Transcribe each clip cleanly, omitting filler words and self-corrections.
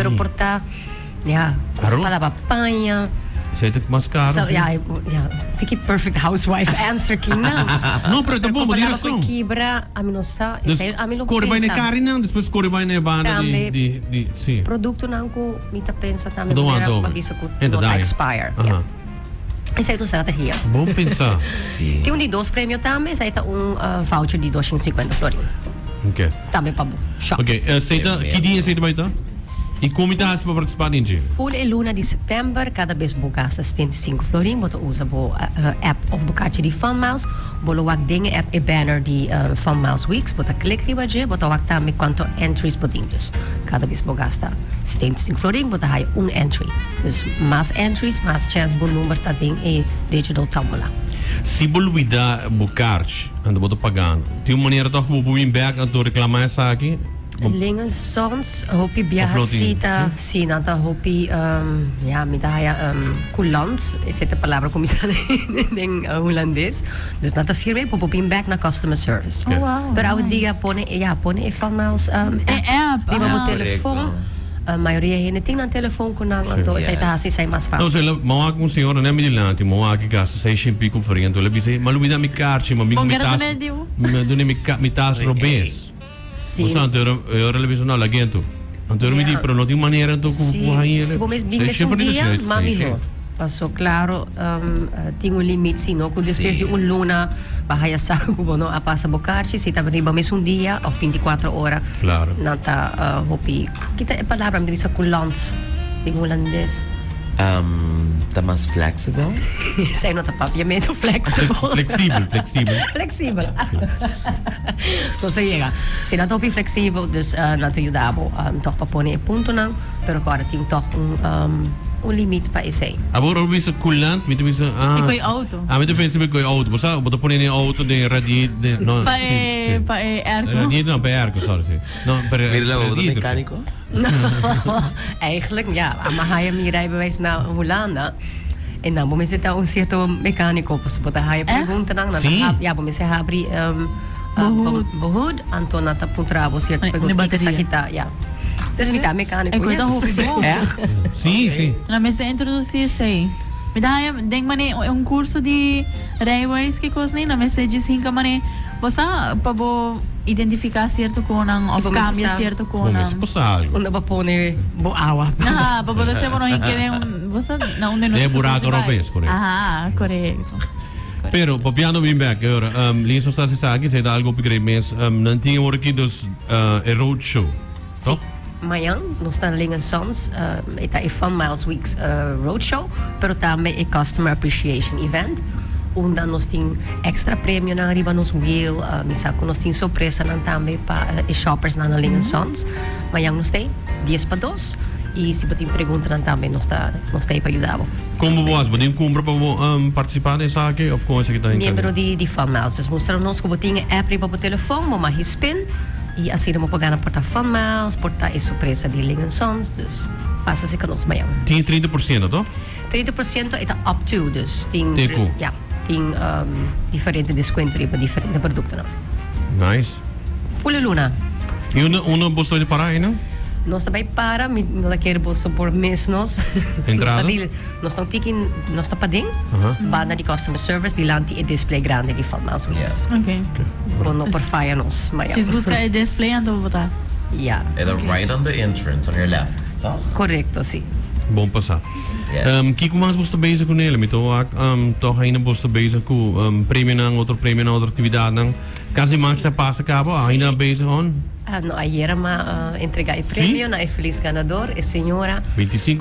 Pero por ta, ya, cos pa laba paña. Esey ta mas caro. So, ya, ya, tiki perfect housewife answer ki nan. No, pero ta bon, bo tin rason. Pero kibra, ami no sa, esey ami lo pensa. Core bai na e carrinan, despues core bai na e banda di, di, di, si. Productonan cu mi ta pensa tambe manera pa bisa cu no ta expire. Ya. Esey ta un strategia. Bon pensa. Si. Tin un di dos premio tambe, esey ta un voucher di 250 florin. Ok. Tambe pa bo shop. Ok, esey ta, ki dia esey ta bai ta? Y con mi ta haci pa participa den dje? Full e luna di september, cada bes bo gasta 75 florin, bo ta usa bo app of bo kaartje di Fun Miles. Bo lo wak den e app e banner di Fun Miles Weeks, bo ta klik riba dje, bo ta wak tambe cuanto entries bo tin. Dus cada bes bo gasta 75 florin, bo ta haya un entry. Dus mas entries, mas chance bo number ta den e digital tombola. Si bo lubida bo kaartje, anto bo ta pagando. Tin un manera toch ku bo por bin bek anto reclama esaki? Lingen soms hopi biaha si ta si nan ta hopi ya mi ta haya coulant esei ta palabra ku mi sa den hulandes dus nan ta firme por por bin bek na customer service pero awendia pone ya pone e Fun Miles app riba bo telefon mayoria hende tin nan telefon ku nan anto esei ta hasi esei mas fasil. No mi wak un señora na mi dilanti mi wak gasta seis pico florin anto el a bisa mi a lubida mi karchi mi a bin ku mi tas mi a duna mi tas robes. Sí. Bo sa, anto e ora el a bisa, no, lag'é anto. Anto ora mi di, pero no tin manera anto ku Sí, ku haña si bo mes bin mes un dia, mas mihó. Paso klaro, tin un limit si no, ku despues di un luna bo haya sa ku bo no a pasa bo karchi, si ta riba mes un dia òf bintikuatro ora, Klaro. nan ta hopi, kita e palabra mi ta bisa kulant den hulandes. Ta mas flexible? Esei no ta papiamentu flexible. Flexibel, flexibel. Flexibel. Nos a yega. Si nan ta hopi flexibel, dus nan ta yuda bo tog pa pone e puntonan, pero ku ora tin tog un un limit pa esei. Abo ora bo bisa coulant, mi ta bisa ah. E koe auto. Ah, mi ta pensa mi koe auto. Bo sa, bo ta pone den auto den radiator, den, no, Pa si, e, si. pa e airco. Radiator no, pa e airco, sorry, si. No, pero Mira la, bo ta radiator, si. mecanico? No, eigenlijk ja, ama haya mi rijbewijs na Hulanda. En dan bo mester ta un cierto mecanico, pasobra bo ta haya preguntanan, nan ta Sí. hab, ja, bo mester habri um, Bo hoed. bo hoed, anto nan ta puntra bo cierto Ay, pregunta, de kiko esaki bateria. ta, ja. Dus mi ta mecanico, E koe ta yes. hopi bon. Echt? Sí, sí. Nan mester introduci esey. Mi ta haya den mane un curso di rijbewijs ki kos ni, nan mester djis hinka mane bo sa pa bo identifica cierto konan Si of bo mester cambia sa. cierto Bo mester konan. pasa algo. Unda bo pone bo awa. Aha, pa bo ta sebo no hinka den un, bo sa na unda no Den ta buraco suposi bai. robes, correcto. Aha, correcto. Pero, papiando bin bek, e ora, um, Lisa sa si sa aki, sa ta algo pigre mes, um, nan tin ora ki dus, uh, e road show, toch? Sí. Mañan nos ta na Ling Sons, uh, e ta e Fun Miles Weeks uh, road show, pero tambe e Customer Appreciation Event, unda nos tin extra premionan riba nos wheel, uh, mi sa ku nos tin sorpresanan tambe pa uh, e shoppersnan na Ling Sons. Mañan nos ta ei, dies pa dos, y si bo tin preguntanan tambe nos ta nos ta ei pa yuda bo. Kon bo bo hasi? Bo tin kumpra pa bo partisipá den esaki òf kon esaki ta hinká? Miembro di di Fun Miles. Dus mustra nos ku bo tin e app riba bo telefon, bo mag spin i asina bo por gana por ta Fun Miles, por ta e sorpresa di Ling Sons. Dus pasa si ku nos mañan. Tin 30%, to? 30% e ta up to, dus tin Te ku? ya, tin diferente deskuento riba diferente produktonan. Nice. Fule luna. I unda unda bo sta di para einan? Nos ta bai para, mi no ta kere boso por mis nos. Entrada? Nos ta di, nos ta un tiki, nos ta paden, banda di customer service dilanti e display grandi di Fun Miles Wheels. Ok. Bo no por faya nos, ma ya. Djis buska e display anto bo ta. Ya. E ta right on the entrance, on your left, toch? Korekto, si. Bon pasá. Yes. Kiko mas bo sta bezig ku nel? Mi ta wak tòg ainda bo sta bezig ku premionan, otro premionan, otro aktividatnan. Cas di Max a pasa caba, Sí. ainda bezig on? Ah, no, ayer m'a entrega e premio na e feliz ganador, e señora. 25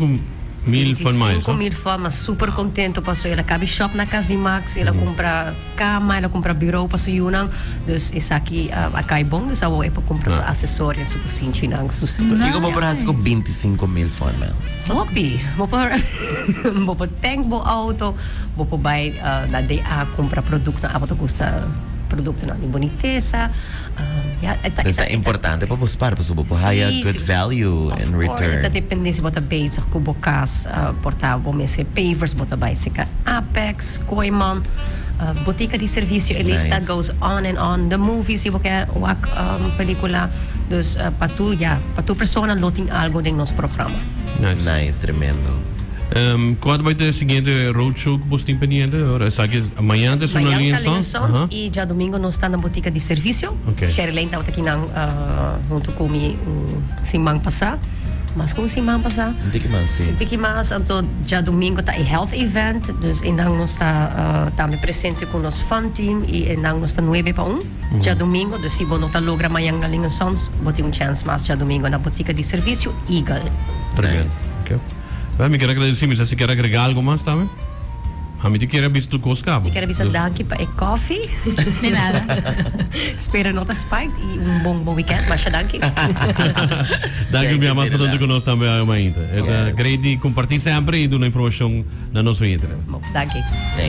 mil fun miles, 25 no? mil fun, ma super contento paso el a cabi shop na Cas di Max, el a cumpra cama, el a cumpra bureau pa su yunan. Dus esaki a cay bon, dus awor e por cumpra su accesorio, su cusinchinan, su stoel. Kiko bo por haci cu 25 mil fun miles? Hopi. Bo por, bo por tank bo auto, bo por bay na DA cumpra productonan abo ta gusta. Productonan di bonitesa. Ja, e ta, Dus ta e ta, importante pa bo spar, pasobra bo por haya Sí, good sí. value Of in course, e ta return. depende si bo ta bezig ku bo kas, por ta bo mester pavers, bo ta bai seka Apex, Kooyman, botika di servisio, e lista Nice. goes on and on. The movies, si bo ke wak un pelikula. Dus pa tur ya, pa tur persona lo tin algo den nos programa. Nice. Nice, tremendo. Cua ta bay ta e siguiente roadshow cu bos tin pendiente? Ora esaki mañana ta esun na Mañana Lee ta and Lee and Sons? Sons Aha. y djadomingo nos ta na botica di servicio. Ok. Sherlyn tabata kinan hunto cu mi un siman pasa, mas cu un siman pasa. Un tiki mas, si. Un tiki mas, anto djadomingo ta e health event, dus einan nos ta tambe presente cu nos fun team y einan nos ta nuebe pa un djadomingo, dus si bo no ta logra mañan na Lee and Sons, bo tin un chance mas djadomingo na botica di servicio Eagle. Tremendo. Nice. Ok. Well, mi kier agradeci, mi sa si kier agrega algo mas tambe. Ami te kier a bisa tur cos cabo. Mi kier a bisa Dus- danki pa e koffie. De nada. Spero no ta spiked y un bon bon weekend. Masha danki. Danki Thank mi you, mas pa Mirela. tanto cu nos tambe awe mainta. E ta Yes. great di comparti semper y duna informacion na nos oyente. Danki. Thank.